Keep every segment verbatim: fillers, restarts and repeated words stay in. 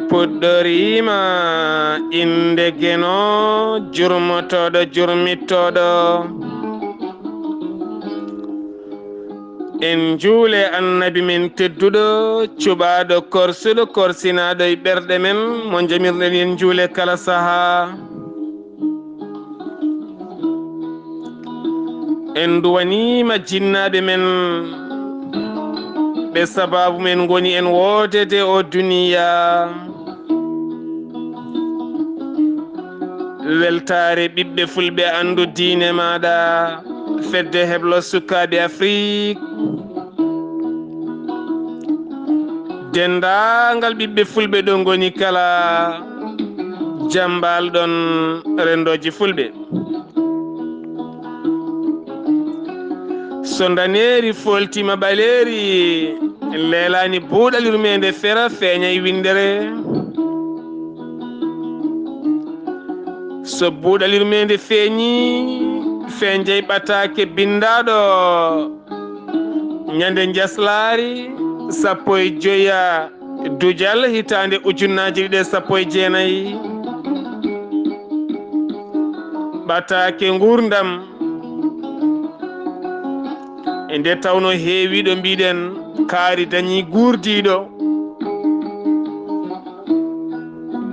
Puɗɗoriima innde Geno, jurmotooɗo jurmittooɗo. En njuule Annabi men tedduɗo, cuɓaaɗo, korsuɗo, korsinaaɗo e ɓerɗe men, mo njamirɗen en njuule kala sahaa. En nduwaniima jinnaaɓe men, ɓe sabaabu men ngoni en woodede o duniya. Weltaare ɓiɓɓe fulɓe, anndu diine maaɗa, fedde heblo sukaaɓe Afrik. Denndaangal ɓiɓɓe fulɓe ɗo ngoni kala, jammbal ɗon renndooji fulɓe. So ndaneeri fooltiima ɓaleeri, leelaani buuɗal yurmeende fera, feeñay winndere. So buuɗal yurmeende feeñi, feeñay ɓataake binndaaɗo ñande njaslaari sappo e joya dujal hitaande ujunnaaji ɗiɗi e sappo e jeenayi. Ɓataake nguurndam, e nde tawno heewiiɗo mbiɗen kaari dañi guurdiiɗo.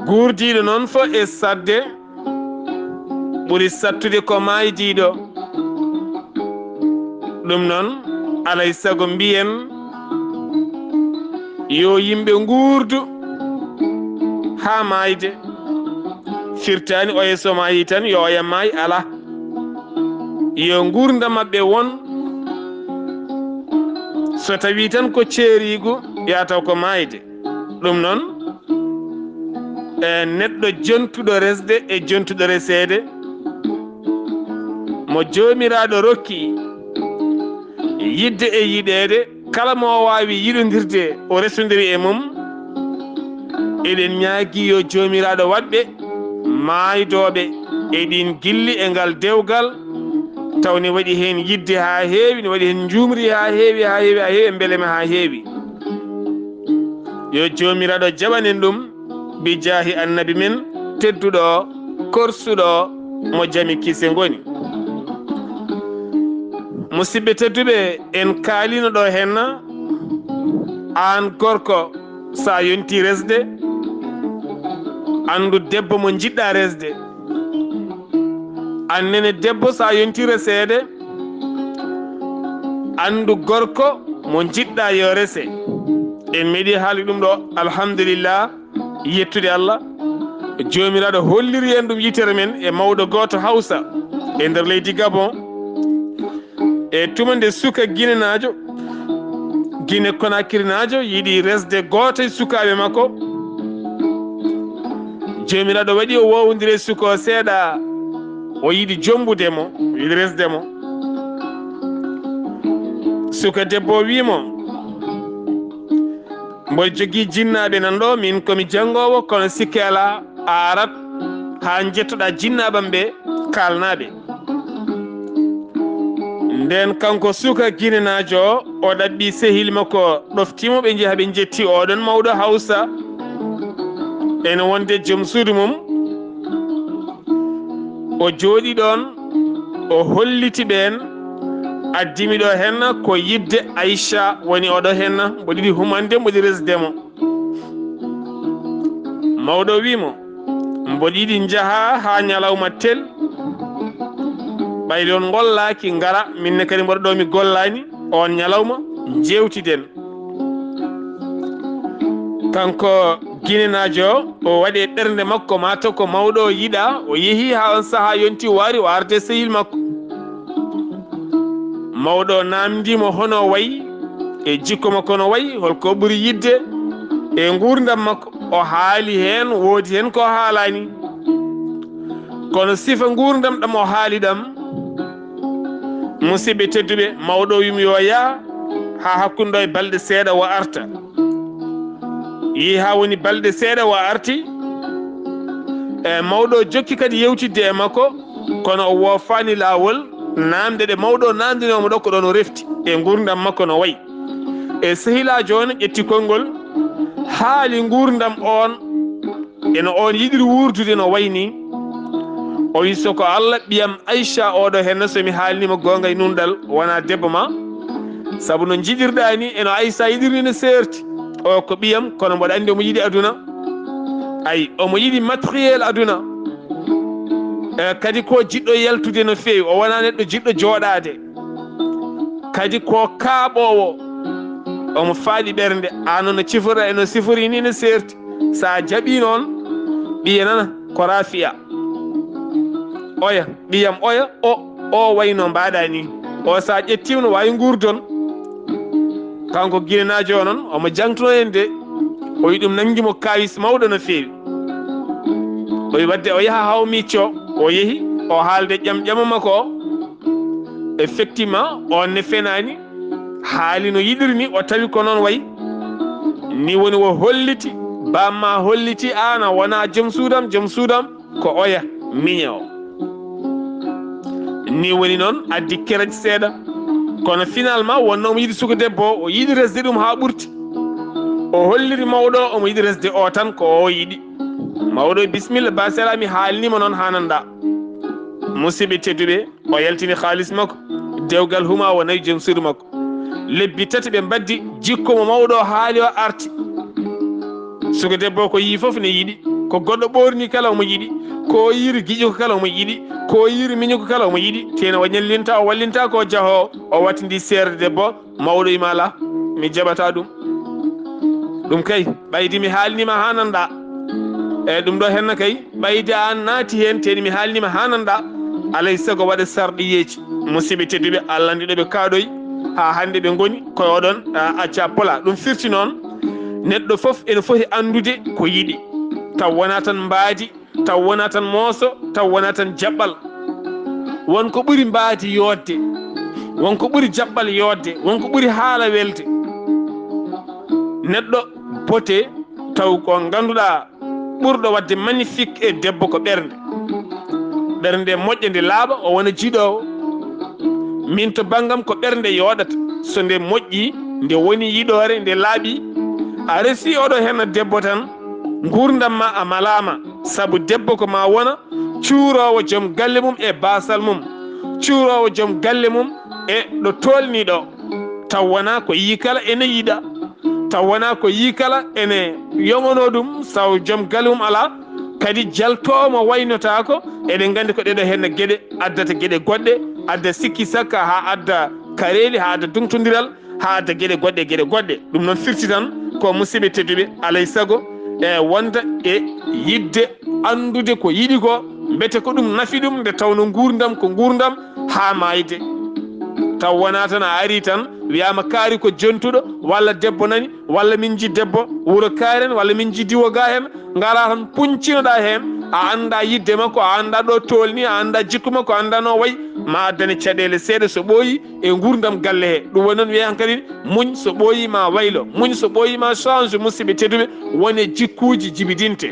Guurdiiɗo noon fof e saɗde ɓuri saɗtude ko maaydiiɗo. Ɗum noon, alay sago mbiyen yo yimɓe nguurdu haa maayde. Firtaani oya so maayi tan yo oya maay, alaa. Yo nguurndam maɓɓe won, so tawii tan ko ceeriigu, yaa taw ko maayde. Ɗum noon, e neɗɗo jontuɗo resde e jontuɗo reseede, mo Joomiraaɗo rokki yiɗde e yiɗeede, kala mo o waawi yiɗondirde, o resondiri e mum. Eɗen ñaagii yo Joomiraaɗo waɗ ɓe maaydooɓe e ɗiin gilli e ngal dewgal, taw ne waɗi heen yiɗde haa heewi, ne waɗi heen njuumri haa heewi, haa heewi, haa heewi, mbelema haa heewi. Yo Joomiraaɗo jaɓan en ɗum, bi jaahi Annabi men tedduɗo, korsuɗo, mo jami kise ngoni. Musidɓe tedduɓe, en kaalino ɗo henna, aan gorko, so a yontii resde, anndu debbo mo njiɗɗaa resde. Aan nene debbo, so a yontii reseede, anndu gorko mo njiɗɗaa yo rese. En meeɗii haalde ɗum ɗo, alhamdulillah, yettude Allah. Joomiraaɗo holliri en ɗum yitere men e mawɗo gooto Hawsa e nder leydi Gabon. E tuma nde suka ginenaajo, Gine Konakirinaajo yiɗi resde gooto e sukaaɓe makko. Joomiraaɗo waɗi o wowondiri e suka o seeɗa, o yiɗi jombude mo, o yiɗi resde mo. Suka debbo o wii mo, mboɗo jogii jinnaaɓe nan ɗo, min ko mi janngoowo, kono sikke alaa, a arat haa njettoɗaa jinnaaɓe am ɓe, kaalnaa ɓe. Ndeen kanko suka ginenaajo o, o ɗaɓɓi sehil makko, ɗoftii mo, ɓe njehi, ɓe njetti oɗon mawɗo Hawsa, ene wonde joom suudu mum. O jooɗii ɗoon, o holliti ɓeen, addi mi ɗo henna ko yiɗde Aysa woni oɗo henna, mboɗo yiɗi humande, mboɗo yiɗi resde mo. Mawɗo o wii mo, mboɗo yiɗi njahaa haa ñalawma tel, ɓayri on ngollaaki, ngara, min ne kadi mboɗo ɗo mi gollaani, oon ñalawma njeewtiden. Kanko ginenaajo o, o waɗi e ɓernde makko, maa taw ko mawɗo o yiɗaa, o yehii haa oon sahaa yonti, o ari, o arde sehil makko. Mawɗo o naamndii mo hono o wayi, e jikko makko no wayi, holko o ɓuri yiɗde e nguurndam makko. O haali heen, woodi heen ko o haalaani. Kono sifa nguurndam ɗam o haali ɗam, musidɓe tedduɓe, mawɗo o wii mo yo yah haa hakkunde ɗo e balɗe seeɗa o arta. Yehi haa woni balɗe seeɗa o arti. E mawɗo o jokki kadi yewtidde e makko, kono o woofaani laawol naamnde ɗe mawɗo o naamndinoo mo ɗo, ko ɗoon o refti e nguurndam makko no wayi. E sehilaajo o ne ƴetti konngol, haali nguurndam oon, eno oon yiɗiri wuurdude no wayi nii. O wi, "So ko Allah, ɓiyam Aysa oɗo henna, so mi haalnii mo goonga e nunɗal, wonaa debbo ma? Sabu no njiɗirɗaa nii, eno Aysa yiɗiri nii no seerti. O ko ɓiyam, kono mboɗo anndi omo yiɗi aduna. Ay, omo yiɗi matériel aduna. E kadi ko jiɗɗo yaltude no feewi, o wonaa neɗɗo jiɗɗo jooɗaade. Kadi ko kaaɓoowo, omo faaɗi ɓernde, aan no ciforɗaa e no sifori nii no seerti. So a jaɓii noon, ɓiye nana ko Rafiya. Oya, ɓiyam oya, o, o wayno mbaɗa nii. O so a ƴettiima no waawi nguurdon." Kanko ginenaajo o noon, omo jaŋtuno en de. O wi ɗum nanngi mo kaawis mawɗo no feewi. O wi wadde o yaha haw micco, o yehi, o haalde ƴamƴama makko o. Effectivement, on ne fenaani, haali no yiɗiri ni, o tawi ko noon wayi. Ni woni o holliti, bamma holliti, aan a wonaa joom suudam, joom suudam ko oya, miñe o. Ni woni noon, addi kerec seeɗa. Kono finalement, wonno omo yiɗi suka debbo o, o yiɗi resde ɗum haa ɓurti. O holliri mawɗo o, omo yiɗi resde o tan, ko o yiɗi. Mawɗo, "Bisimilla, ba sera, mi haalnii mo noon haa nanɗa." Musidɓe tedduɓe, o yaltini haalis makko, dewgal huma o nawi joom suudu makko. Lebbi tati ɓe mbaddi, jikku mo mawɗo o haali o arti. Suka debbo ko yii fof ne yiɗi, ko goɗɗo ɓoorni kala omo yiɗi, ko o yiiri giƴo ko kala omo yiɗi, ko o yiiri miño ko kala omo yiɗi, teno o ñallinta, o wallinta ko jahoowo, o wattindi seerde debbo, mawɗo ima ala, mi jaɓata ɗum. Ɗum kay, ɓaydi mi haalnima haa nanɗa. E ɗum ɗo henna kay, ɓaydi aan naati heen, teni mi haalnima haa nanɗa. Alay sago waɗa sarɗiyeeji. Musidɓe tedduɓe, Allah anndi ɗo ɓe kaaɗoy, haa hannde ɓe ngoni ko oɗon, a, acca pola. Ɗum firti noon, neɗɗo fof ene foti anndude ko yiɗi, taw wonaa tan mbaadi, taw wonaa tan mooso, taw wonaa tan jaɓɓal. Won ko ɓuri mbaadi yooɗde, won ko ɓuri jaɓɓal yooɗde, won ko ɓuri haala welde. Neɗɗo bote, taw ko ngannduɗaa ɓurɗo waɗde magnifique e debbo ko ɓernde. Ɓernde moƴƴa, nde laaɓa, o wona jiɗoowo. Min to banngam ko ɓernde yooɗata. So nde moƴƴi, nde woni yiɗoore, nde laaɓi, a resi oɗo henna debbo tan, nguurndam ma a malaama. Sabu debbo ko ma wona cuuroowo joom galle mum e baasal mum, cuuroowo joom galle mum e ɗo tolni ɗo. Taw wonaa ko yii kala ene yiɗa, taw wonaa ko yii kala ene yoŋonoo ɗum, saw joom galle mum alaa, kadi jaltoowo mo waynotaako. Eɗen nganndi ko ɗeɗo heen geɗe addata geɗe goɗɗe, adda sikki sakka, haa adda kareeli, haa adda duŋtondiral, haa adda geɗe goɗɗe, geɗe goɗɗe. Ɗum noon firti tan ko, musidɓe tedduɓe, alay sago e wonda e yiɗde anndude ko yiɗi ko, mbete ko ɗum nafi ɗum, nde tawno nguurndam ko nguurndam haa maayde. Taw wonaa tan a ari tan wiyaama kaari ko jontuɗo, walla debbo nani, walla min nji debbo wuro kaari en, walla min nji diwo ga heen, ngara tan puncinoɗa heen, a annda yiɗde makko, a annda ɗo tolni, a annda jikku makko, a annda no wayi, ma addane caɗeele seeɗa so ɓooyi e nguurndam galle he. Ɗum woni noon wiye hankadi, muñ so ɓooyi ma waylo, muñ so ɓooyi ma change, musidɓe tedduɓe, wone jikkuuji jibidinte.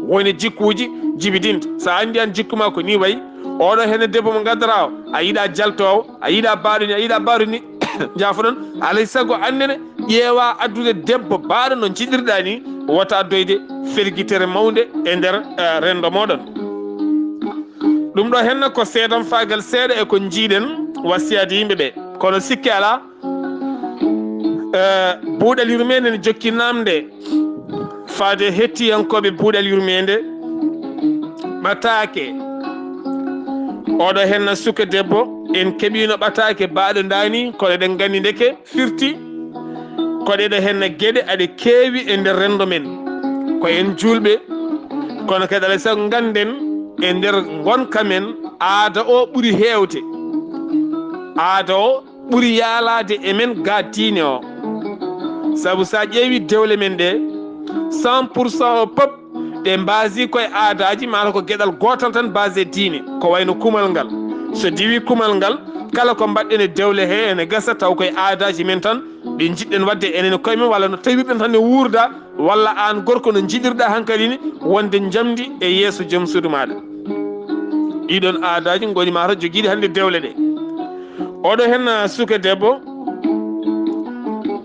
Wone jikkuuji jibidinte. So a anndi an jikku ma ko ni wayi, oɗo hene debbo mo ngannduɗaa o, a yiɗa jaltoowo, a yiɗa baaɗo ni, a yiɗa baaɗo ni, njaafoɗon, alay sago annene ƴeewa addude debbo baaɗo no njiɗirɗa ni, wota addoyde fergitere mawnde e nder, eh, renndo moɗon. Ɗum ɗo henna ko seedam faagal seeɗa e ko njiiɗen wasiyade yimɓe ɓe. Kono sikke alaa, eh, buuɗal yurmeende ne jokki namde faade hettiyankooɓe buuɗal yurmeende ɓataake. Oɗo henna suka debbo en keɓino ɓataake baaɗo ndani, kono eɗen nganndi ndeke firti ko ɗeɗo henna geɗe aɗe keewi e nder renndo men. Ko en juulɓe, kono kadi alay sago ngannden e nder ngonka men, aada o ɓuri heewde. Aada o ɓuri yaalaade e men ga diine o. Sabu so a ƴeewi dewle men ɗe, cent pour cent o pop, ɗe mbaasi koye aadaaji, maata ko geɗal gootal tan baasi e diine, ko wayno kumal ngal. So diwi kumal ngal, kala ko mbaɗɗen e dewle he ene gasa taw koye aadaaji men tan ɗi njiɗɗen waɗde enen e koye men, walla no tawirɗen tan ne wuurda, walla aan gorko no njiɗirɗa hankadi ni wonde njamndi e yeeso joom suudu maaɗa. Ɗiɗon aadaaji ngoni maata jogiiɗi hannde dewle ɗe. Oɗo henna suka debbo,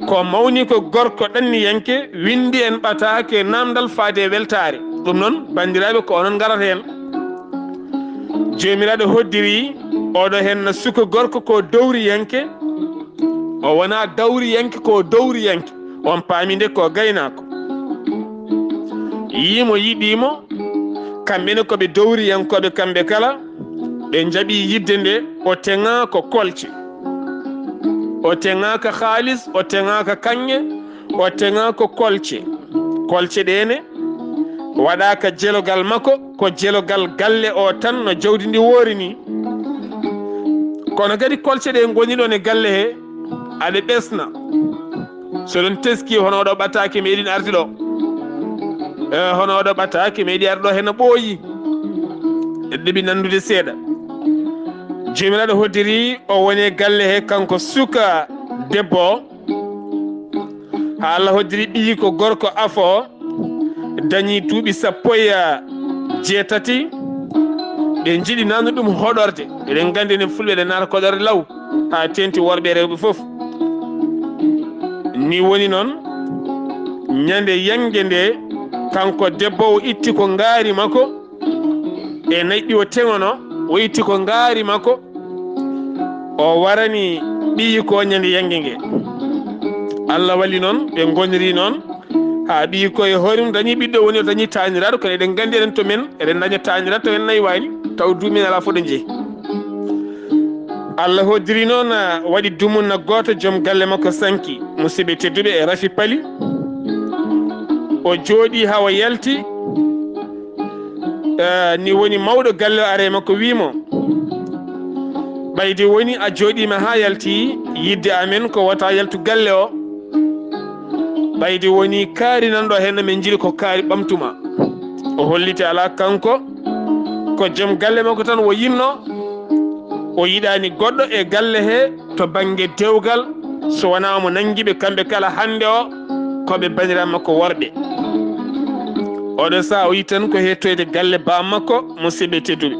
Ko mawni ko gorko ɗanniyanke, winndi en ɓataake naamndal faade e weltaare. Ɗum noon, banndiraaɓe, ko onon ngarata heen. Joomiraaɗo hoddiri oɗo heen na suka gorko ko dowriyanke, o wonaa dawriyanke, ko dowriyanke. On paami nde ko gaynaako. Yii mo, yiɗii mo, kamɓe ne ko ɓe dowriyankooɓe kamɓe kala, ɓe njaɓi yidde nde, o teŋaa ko kolce. O teŋaaka haalis, o teŋaaka kaŋŋe, o teŋaaka kolce. Kolce ɗee ne waɗaaka jelogal makko, ko jelogal galle o tan no jawdi ndi woori ni. Kono kadi kolce ɗe ngoni ɗon e galle he, aɗe ɓesna. So ɗon teski, hono oɗo ɓataake meeɗin arde ɗo. E, hono oɗo ɓataake meeɗi arde ɗo, heno ɓooyi. Eɗe ɗeɓi nanndude seeɗa. Joomiraaɗo hoddiri, o woni e galle he, kanko suka debbo o. Haa Allah hoddiri ɓiyi ko gorko afo, dañi duuɓi sappo e jeetati. Ɓe njiɗi nanu ɗum hoɗorde. Eɗen nganndi enen Fulɓe, eɗen naata koɗorde law, haa teenti worɓe e rewɓe fof. Ni woni noon, ñande yannge nde, kanko debbo o itti ko ngaari makko, e nayi ɗi o teŋono, o itti ko ngaari makko, o warani ɓiyi ko ñande yannge nge. Allah walli noon, ɓe ngoniri noon, haa ɓiyi ko e hoore mum dañi ɓiɗɗo, woni o dañi taaniraaɗo, kono eɗen nganndi enen to men, eɗen daña taaniraaɗo taw en naywani, taw duuɓi men alaa fof ɗo jeyi. Allah hoddiri noon, waɗi dumunna gooto, joom galle makko sanki, musidɓe tedduɓe, e rafi pali. O jooɗi haa o yalti. Eh, ni woni mawɗo galle o ari e makko, wii mo, "Ɓayde woni a jooɗiima haa yalti, yidde amen ko wota yaltu galle o. Ɓayde woni kaari nan ɗo heen, min njiɗi ko kaari ɓamtuma." O holliti alaa kanko, ko joom galle makko tan o yinno. O yiɗaani goɗɗo e galle he to bannge dewgal, so wonaa mo nanngi ɓe kamɓe kala hannde o, ko ɓe bandiraaɓe makko worɓe. Oɗo sahaa o yi tan ko hettoyde galle baam makko, musidɓe tedduɓe.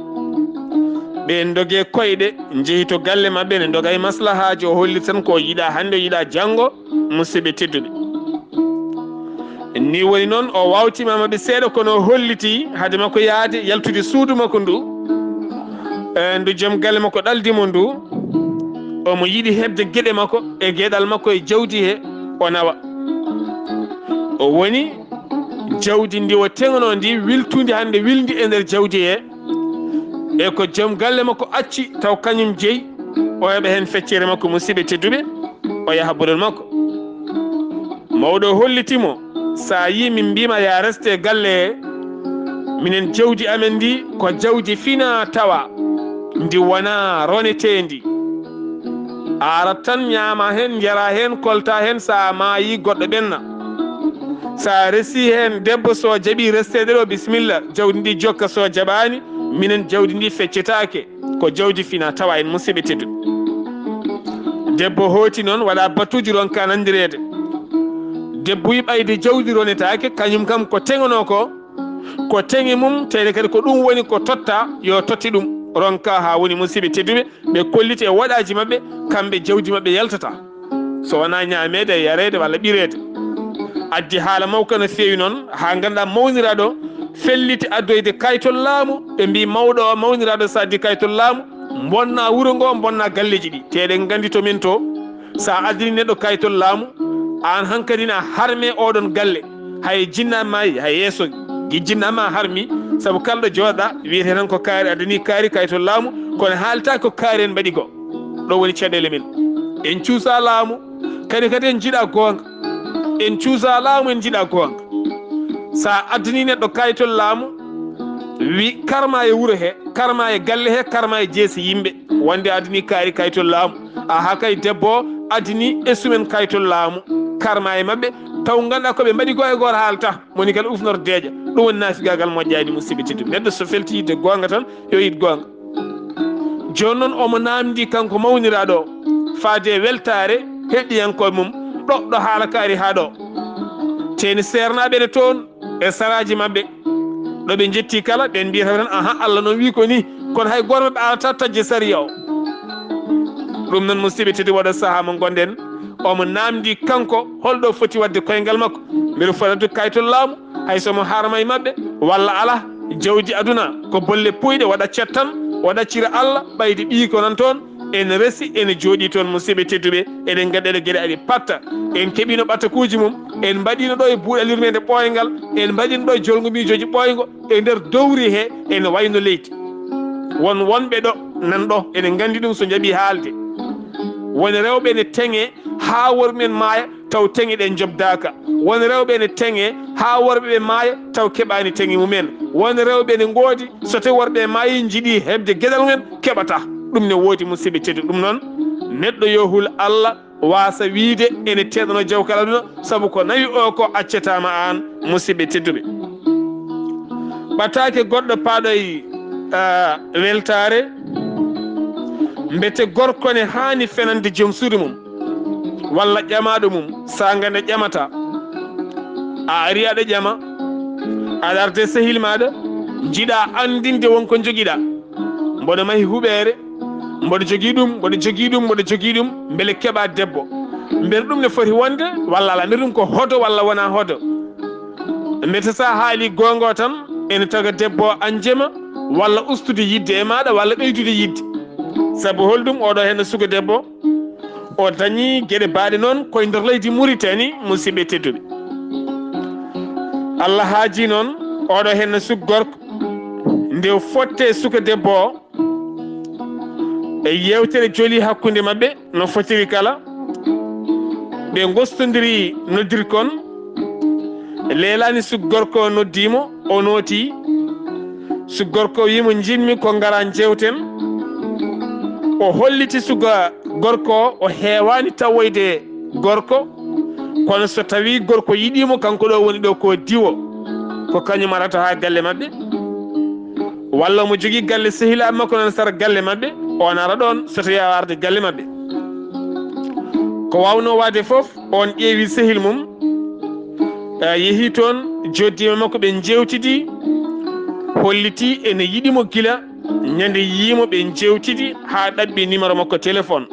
Ɓe ndoge koyɗe, njehi to galle maɓɓe, ne ndoga e maslahaaji, o holli tan ko yiɗa hannde, o yiɗa janngo, musidɓe tedduɓe. Ni woni noon, o waawtiima maɓɓe seeɗa, kono o holliti hade makko yahde yaltude suudu makko ndu, eh, ndu joom galle makko ɗaldi mo ndu, omo yiɗi heɓde geɗe makko e geɗal makko e jawdi he, o nawa. O woni jawdi ndi o teŋono ndi, wiltundi hannde wilndi e nder jawdi he, e ko joom galle makko acci taw kañum jeyi, o heɓa heen feccere makko, musidɓe tedduɓe, o yaha bolol makko. Mawɗo o holliti mo, "So a yii min mbiima ya reste galle he, minen jawdi amen ndi ko jawdi fina tawa, ndi wonaa roneteendi. A arat tan ñaama heen, njara heen, kolta heen, so a maayi goɗɗo ɓenna. So a resi heen debbo, so jaɓi resteede ɗo, bisimilla, jawdi ndi jokka, so jaɓaani, minen jawdi ndi feccetaake." Ko jawdi fina tawa en, musidɓe tedduɓe. Debbo hooti noon, waɗa batuuji, ronka nanndireede. Debbo wi ɓayde jawdi ronetaake, kañum kam ko teŋono ko, ko teŋe mum, tawde kadi ko ɗum woni ko totta, yo totti ɗum, ronka haa woni, musidɓe tedduɓe, ɓe kolliti e woɗaaji maɓɓe, kamɓe jawdi maɓɓe yaltata. So wonaa ñaameede e yareede walla ɓireede. Addi haala mawka no feewi noon, haa ngannduɗaa mawniraaɗo felliti addoyde kayitol laamu, ɓe mbii mawɗo o, mawniraaɗo, so addi kayitol laamu, bonna wuro ngo, bonna galleeji ɗi. Te eɗen nganndi to men to, so a addani neɗɗo kayitol laamu, aan hankadi na harme oɗon galle. Hay jinnaama maayi, hay yeeso gi jinnaama harmi, sabu kala ɗo jooɗa, wiyete tan ko kaari, addani kaari, kayitol laamu, kono haaltaaki ko kaari en mbaɗi goo. Ɗo woni caɗeele men. En cuusa laamu, kadi kadi en njiɗa goonga. En cuusa laamu, en njiɗa goonga. Sa addani neɗɗo kayitol laamu, wi karma e wuro he, karma e galle he, karma e jeese yimɓe. Wonde addani kaari kayitol laamu. Aha kay debbo o addani e sumen kayitol laamu. Karma e maɓɓe, taw ngannduɗaa ko ɓe mbaɗi goo e goor haalta. Moni kala ufnor deeƴa. Ɗum woni naafigaagal moƴƴaani, musidɓe tedduɓe. Neɗɗo so felti yidde goonga tan, yo yid goonga. Jooni noon omo naamndi kanko mawniraaɗo o, faade e weltaare heɗiyankooɓe mum, ɗo, ɗo haala kaari haa ɗo. Teeni seernaaɓe ne toon e saraaji maɓɓe. Ɗo ɓe njetti kala, ɓen mbiyata tan, "Aha, Allah noon wii ko ni." Kono hay gooto maɓɓe alata tajje sariya o. Ɗum noon, musidɓe tedduɓe, waɗa sahaa mo ngonɗen. Omo naamndi kanko holɗo foti waɗde koyngal makko. Mbeɗa foti addude kayitol laamu, hay so mo harma e maɓɓe walla alaa. Jawdi aduna ko bolle puyɗe, o ɗaccat tan, o ɗaccira Allah, ɓayde ɓiyi ko nan toon, ene resi, ene jooɗii toon, musidɓe tedduɓe, eɗen nganndi ɗe geɗe aɗi patta. En keɓiino ɓatakuuji mum, en mbaɗiino ɗo e buuɗal yurmeende ɓooyngal, en mbaɗiino ɗo e jolngo miijooji ɓooyngo, e nder dowri he, ene wayno leydi. Won wonɓe ɗo, nan ɗo, ene nganndi ɗum so njaɓii haalde. Won rewɓe ene teŋe haa worɓe men maaya, taw teŋe ɗe njobdaaka. Won rewɓe ene teŋe haa worɓe ɓe maaya, taw keɓaani teŋe mumen. Won rewɓe ene ngoodi, so tawi worɓe ɓe maayi, njiɗi heɓde geɗal mumen, keɓata. Ɗum ne woodi, musidɓe tedduɓe. Ɗum noon, neɗɗo yo hul Allah, waasa wiide ene teeɗano jawkal aduna, sabu ko nawi o ko accataama aan, musidɓe tedduɓe. Ɓataake goɗɗo paaɗoy, ah, weltaare, mbete gorko ne haani fenande joom suudu mum, walla ƴamaaɗo mum, saanga nde ƴamata. A ari aɗa ƴama, aɗa arde sehil maaɗa, njiɗa anndinde won ko njogiɗa. Mboɗo mahi huɓeere, mboɗo jogii ɗum, mboɗo jogii ɗum, mboɗo jogii ɗum, mbele keɓa debbo. Mbele ɗum ne foti wonde, walla alaa? Mbele ɗum ko hoto, walla wonaa hoto? Mbele so a haali goonga tan, ene taga debbo o anjema, walla ustude yidde e maaɗa, walla ɓeydude yidde. Sabu holɗum? Oɗo henna suka debbo, o dañi geɗe baaɗe noon koye nder leydi Muritani, musidɓe tedduɓe. Allah haaji noon, oɗo henna suka gorko, nde o fotte suka debbo o, e yeewtere joli hakkunde maɓɓe no fotiri kala. Ɓe ngostondiri noddirkon, leelaani suka gorko o, noddii mo, o nootii. Suka gorko o wii mo, "Njiɗmi ko ngara njeewten." O holliti suka gorko o, o heewaani tawoyde gorko, kono so tawii gorko yiɗii mo, kanko ɗo woni ɗo ko diwo, ko kañum arata haa galle maɓɓe. Walla omo jogii galle sehilaaɓe makko nan sara galle maɓɓe, on ara ɗoon so tawii a arde galle maɓɓe. Ko waawnoo waɗde fof, on ƴeewi sehil mum, eh, yehi toon, joddi e makko, ɓe njeewtidi, holliti ene yiɗi mo gila ñande yii mo, ɓe njeewtidi haa ɗaɓɓi numéro makko téléphone.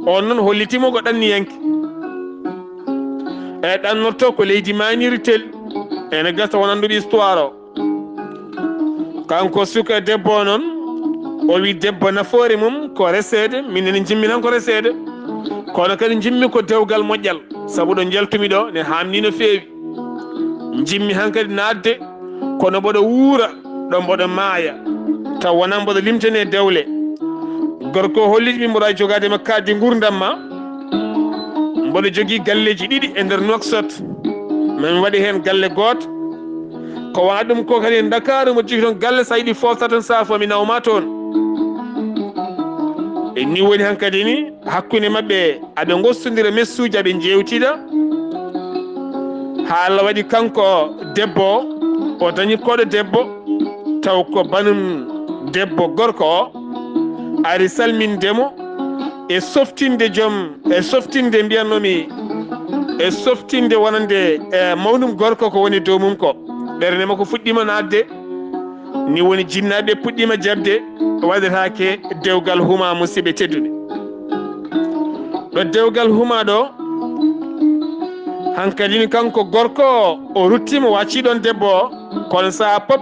On noon holliti mo ko ɗanniyanke. E ɗannorto ko leydi Maaniri Tel. Ene gasa won annduɓe histoire o. Kanko suka debbo o noon, o wi debbo nafoore mum ko reseede, minen njimmi tan ko reseede. Kono kadi njimmi ko dewgal moƴƴal, sabu ɗo njaltumi ɗo ne haamni no feewi. Njimmi hankadi naatde, kono mboɗo wuura ɗo mboɗo maaya, taw wonaa mboɗo limtane dewle. Gorko o holliti mi mboɗo waawi jogaade ma kaaddi nguurndam ma. Mboɗo jogii galleeji ɗiɗi e nder Nouakchott. Min waɗi heen galle gooto. Ko wonaa ɗum ko kadi e Ndakaaru mboɗo jogii toon galle, so a yiɗi foofta toon saafo mi nawma toon. E ni woni hankadi ni hakkunde maɓɓe aɓe ngostondira messuuji, aɓe njeewtida. Haa Allah waɗi kanko debbo o, o dañi koɗo debbo, taw ko banum debbo gorko o, ari salminde mo e softinde joom, e softinde, mbiyannomi, e softinde wonande e mawnum gorko ko woni dow mum ko. Ɓernde makko fuɗɗiima naatde, ni woni jinnaaɓe puɗɗiima jaɓde, waɗetaake dewgal huma, musidɓe tedduɓe. Ɗo dewgal huma ɗo, hankadi ni kanko gorko o, o ruttiima, o accii ɗoon debbo o, kono sahaa pop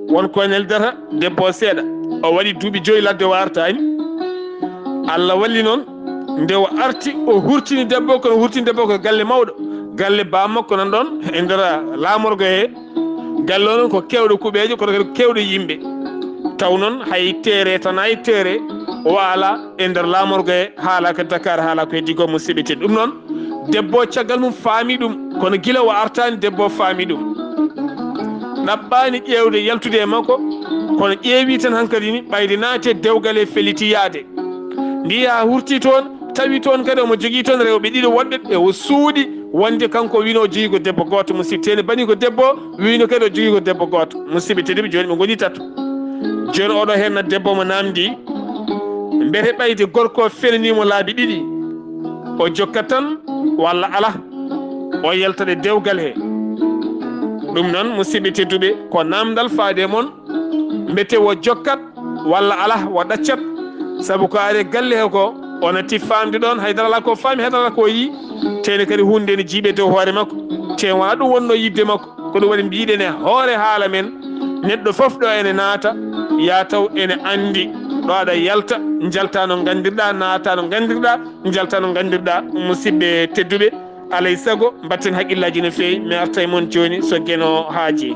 won ko neldata debbo o seeɗa. O waɗi duuɓi joyi ladde o artaani. Allah walli noon, nde o arti, o hurtini debbo, kono hurtini debbo ko galle mawɗo, galle baa makko nan ɗoon e nder laamorgo he. Galle o noon ko keewɗo kuɓeeje, kono kadi ko keewɗo yimɓe. Taw noon hay teere tan, hay teere o alaa e nder laamorgo he, haalaa ko Dakar, haalaa ko heddi ko, musidɓe tedduɓe. Ɗum noon, debbo o caggal mum faami ɗum, kono gila o artaani debbo o faami ɗum. Ɗaɓɓaani ƴeewde yaltude e makko, kono ƴeewi tan hankadi ni ɓayde naati e dewgal he, felliti yaade. Ndi yaha hurti toon, tawi toon kadi omo jogii toon rewɓe ɗiɗo woɗɓe, ɓe o suuɗi wonde kanko o wiino o jogii ko debbo gooto, musidɓe tedduɓe, bani ko debbo, wiino kadi o jogii ko debbo gooto. Musidɓe tedduɓe, jooni ɓe ngoni tato. Jooni oɗo heen na debbo mo naamndi, mbete ɓayde gorko o fenanii mo laabi ɗiɗi, o jokkat tan walla alaa, o yaltat e dewgal he? Ɗum noon, musidɓe tedduɓe, ko naamndal faade e mon, mbete o jokkat walla alaa, o ɗaccat, sabu ko ari e galle he ko, O natti faamde ɗoon, haydara alaa ko faami, haydara alaa ko yii. Teene kadi huunde ne jiiɓe dow hoore makko. Te wonaa ɗum wonnoo yiɗde makko. Ko ɗum waɗi mbiɗen e hoore haala men, neɗɗo fof ɗo ene naata, yaa taw ene anndi ɗo aɗa yalta, njalta no nganndirɗaa, naata no nganndirɗaa, njalta no nganndirɗaa. Musidɓe tedduɓe, alay sago mbatten haqqillaaji no feewi. Mi arta e mon jooni so Geno haajii.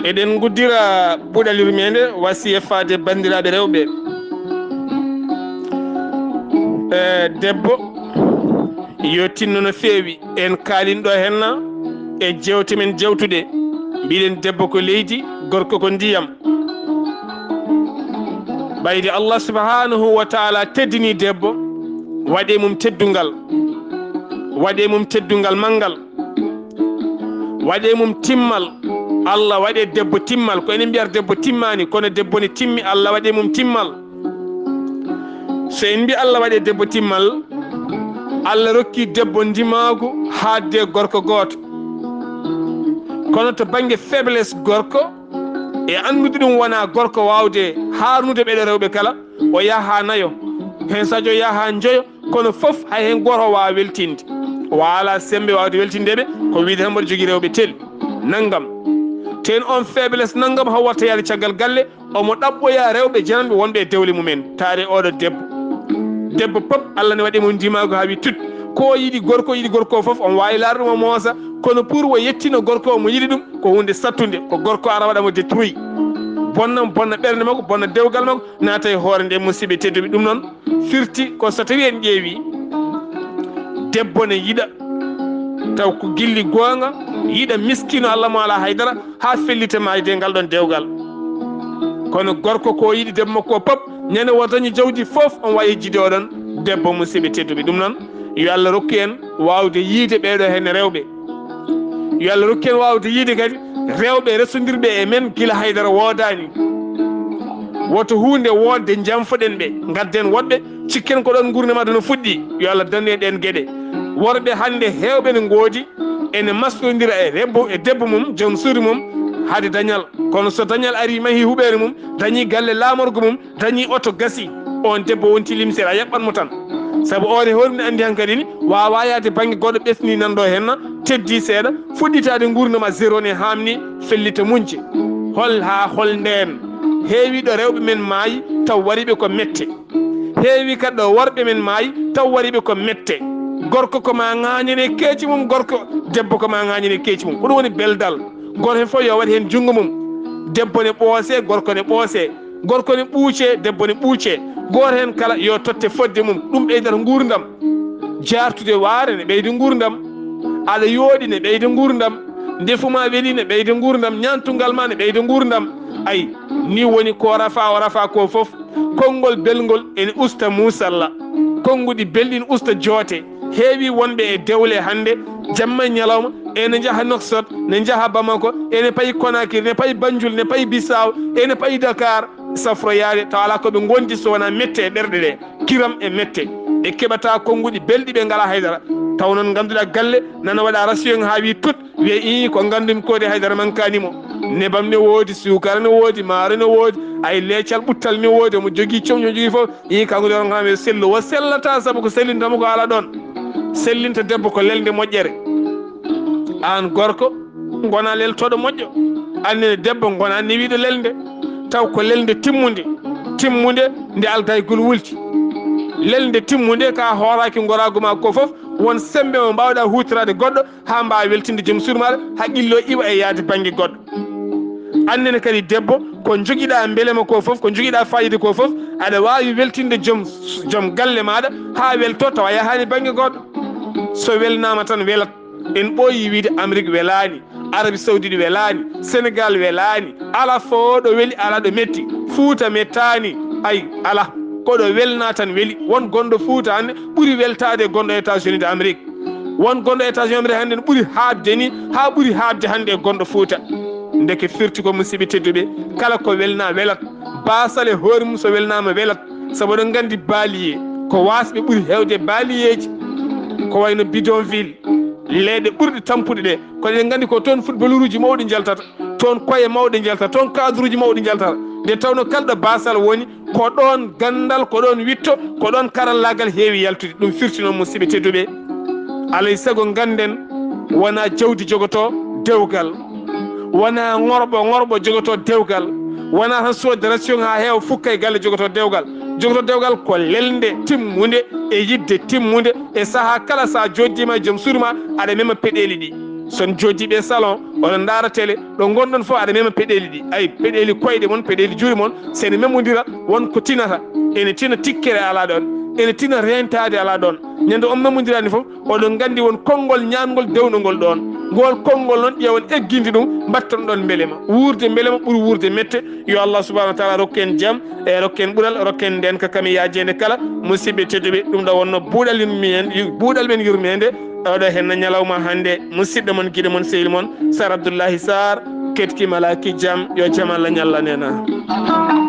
Eɗen nguddira buɗal yurmeende, wasiya faade banndiraaɓe rewɓe. Eh, debbo yo tinno no feewi. En kaalin ɗo henna e jewte men jewtuɗe. Mbiɗen debbo ko leydi, gorko ko ndiyam. Ɓayde Allah subhanahu wa taala teddini debbo, waɗe mum teddungal, waɗe mum teddungal manngal, waɗe mum timmal. Allah waɗe debbo timmal. Ko enen mbiyata debbo timmaani, kono debbo ne timmi, Allah waɗe mum timmal. So en mbi Allah waɗe debbo timmal, Allah rokki debbo ndimaagu haaɗde gorko gooto. Kono to bannge faiblesse gorko, e anndude ɗum wonaa gorko waawde haarnude ɓeɗo rewɓe kala, o yaha haa nayo. Heen sajo yaha haa njoyo, kono fof hay heen gooto o waawaa weltinde. O alaa semmbe waawde weltinde ɓe, ko wiyde tan mboɗo jogii rewɓe tel, nanngam. Teen oon faiblesse nanngam haw watta yaade caggal galle, omo ɗaɓɓoya rewɓe jananɓe wonɓe e dewle mumen. Taare oɗo debbo. Debbo pop, Allah ne waɗi mo ndimaagu haa wi tut. Ko yiɗi gorko, yiɗi gorko fof, omo waawi laarde mo moosa. Kono pour o yettino gorko omo yiɗi ɗum, ko huunde sattunde. Ko gorko ara waɗa mo détruit. Bonna, bonna ɓernde makko, bonna dewgal makko, naata e hoore nde, musidɓe tedduɓe. Ɗum noon firti ko so tawi en ƴeewi, debbo ne yiɗa taw ko gilli goonga, yiɗa miskino Allah mo alaa haydara, haa fellita maayde ngal ɗon dewgal. Kono gorko ko yiɗi debbo makko o pop, ñande o dañi jawdi fof, on wawi yejjide oɗon debbo, musidɓe tedduɓe. Ɗum noon, yo Allah rokku en waawde yiide ɓeeɗo heen rewɓe. Yo Allah rokku en waawde yiide kadi rewɓe resondirɓe e men gila haydara woodaani. Woto huunde woodde njanfoɗen ɓe, ngadden woɗɓe, cikken ko ɗon nguurndam aduna fuɗɗi. Yo Allah dandu en ɗeen geɗe. Worɓe hannde heewɓe ne ngoodi, ene masondira e rebbo, e debbo mum, joom suudu mum, hade dañal. Kono so dañal ari, mahi huɓeere mum, dañi galle laamorgo mum, dañi oto, gasi, on debbo wonti limsere, a yaɓɓat mo tan. Sabu oore hoore mum ne anndi hankadi ni, waawa yaade bannge goɗɗo, ɓesni nan ɗo henna, teddi seeɗa, fuɗɗitaade nguurndam a zéro ne, haamni, fellita, muñce. Hol haa hol ndeen? Heewi ɗo rewɓe men maayi, taw wariɓe ko mette. Heewi kadi ɗo worɓe men maayi, taw wariɓe ko mette. Gorko ko ma ŋaañane keeci mum, gorko, debbo ko ma ŋaañane keeci mum. Ko ɗum woni beldal. Gooto heen fof yo waɗ heen junngo mum. Debbo ne ɓoose, gorko ne ɓoose. Gorko ne ɓuuce, debbo ne ɓuuce. Gooto heen kala yo totte fodde mum. Ɗum ɓeydata nguurndam. Jaartude waare ne ɓeyda nguurndam. Aɗa yooɗi ne ɓeyda nguurndam. Ndefu ma weli ne ɓeyda nguurndam. Ñaantungal ma ne ɓeyda nguurndam. Ay, ni woni ko rafa o rafa ko fof. Konngol belngol ene usta muusalla. Konnguɗi belɗi ne usta joote. Heewi wonɓe e dewle hannde, jamma e ñalawma, ene njaha Nouakchott, ne njaha Bamako, ene payi Conakry, ne payi Banjul, ne payi Bissau, ene payi Dakar, safroyaade, tawa alaa ko ɓe ngondi so wonaa mette e ɓerɗe ɗe, kiram e mette. Ɓe keɓata konnguɗi belɗi, ɓe ngalaa haydara. Taw noon ngannduɗaa galle nana waɗa ration haa wi tut, wiya, ii, ko nganndumi ko de haydara mankaani mo. Nebam ne woodi, suukara ne woodi, maaro ne woodi, ay leecal ɓuttal ne woodi, omo jogii comci, omo jogii fof. Ii, kanko de on kam e sellu. O sellata sabu ko sellinta mo ko alaa ɗoon. Sellinta debbo ko lelnde moƴƴere. Aan gorko, ngona leltooɗo moƴƴo. Aan nene debbo, ngona newiiɗo lelnde. Taw ko lelnde timmunde. Timmunde nde aldaygol wulti. Lelnde timmunde ka hooraaki ngoraagu ma ko fof, won semmbe mo mbaawɗaa huutoraade goɗɗo, haa mbaawa weltinde joom suudu maaɗa, haa qillo iwa e yahde bannge goɗɗo. Aan nene kadi debbo, ko njogiɗaa mbelema ko fof, ko njogiɗaa faayiida ko fof, aɗa waawi weltinde joom, joom galle maaɗa haa weltoo, tawa yahaani bannge goɗɗo. So welnaama tan welat. En ɓooyi wiide Amérique welaani, Arabie Saoudite welaani, Sénégal welaani, alaa fof ɗo weli, alaa ɗo metti. Fuuta mettaani, ay, alaa. Ko ɗo welnaa tan weli. Won gonɗo Fuuta hannde ɓuri weltaade e gonɗo États-Unis d'Amérique. Won gonɗo États-Unis hannde ne ɓuri haaɓde ni, haa ɓuri haaɓde hannde e gonɗo Fuuta. Ndeke firti ko, musidɓe tedduɓe, kala ko welnaa welat. Baasal e hoore mum so welnaama welat. Sabu oɗon nganndi baaliye, Ko wasɓe ɓuri heewde baliyeeji, ko wayno bidonville, leeɗe ɓurɗe tampude ɗe. Kono eɗen nganndi ko toon footballeruuji mawɗi njaltata, toon koye mawɗe njaltata, toon cadreji mawɗi njaltata. Nde tawno kala ɗo basal woni, ko ɗoon ganndal, ko ɗoon witto, ko ɗoon karallaagal heewi yaltude. Ɗum firti noon, musidɓe tedduɓe, alay sago ngannden, wonaa jawdi jogotoo dewgal, wonaa ŋorɓo, ŋorɓo jogotoo dewgal, wonaa tan soodi ration haa heewa fukka e galle jogotoo dewgal. Jogotoo dewgal ko lelnde timmunde e yiɗde timmunde. E sahaa kala, so a jooɗdiima e joom suudu ma, aɗa mema peɗeeli ɗi. So on jooɗdiiɓe e salon, oɗon ndaara télé, ɗo ngonɗon fof aɗa mema peɗeeli ɗi. Ay, peɗeeli koyɗe mon, peɗeeli juuɗe mon, so ene memondira, won ko tinata. Ene tina tikkere alaa ɗoon, ene tina reentaade alaa ɗoon. Ñande on memondiraani fof, oɗon nganndi won konngol ñaangol dewnongol ɗoon. Ngool konngol noon, ƴeewon egginde ɗum, mbatton ɗoon mbelema. Wuurde mbelema ɓuri wuurde mette. Yo Allah subhanahu wa taala rokku en jam, e rokku en ɓural, rokku en ndeenka kam e yaajeende kala. Musidɓe tedduɓe, ɗum ɗo wonno buuɗal yurmeende, buuɗal men yurmeende. Oɗo henna ñalawma hannde, musidɗo mon, giɗo mon, sehil mon, Sar Abdoullahi Sarr, ketki malaki jam, yo jam Allah ñallan en.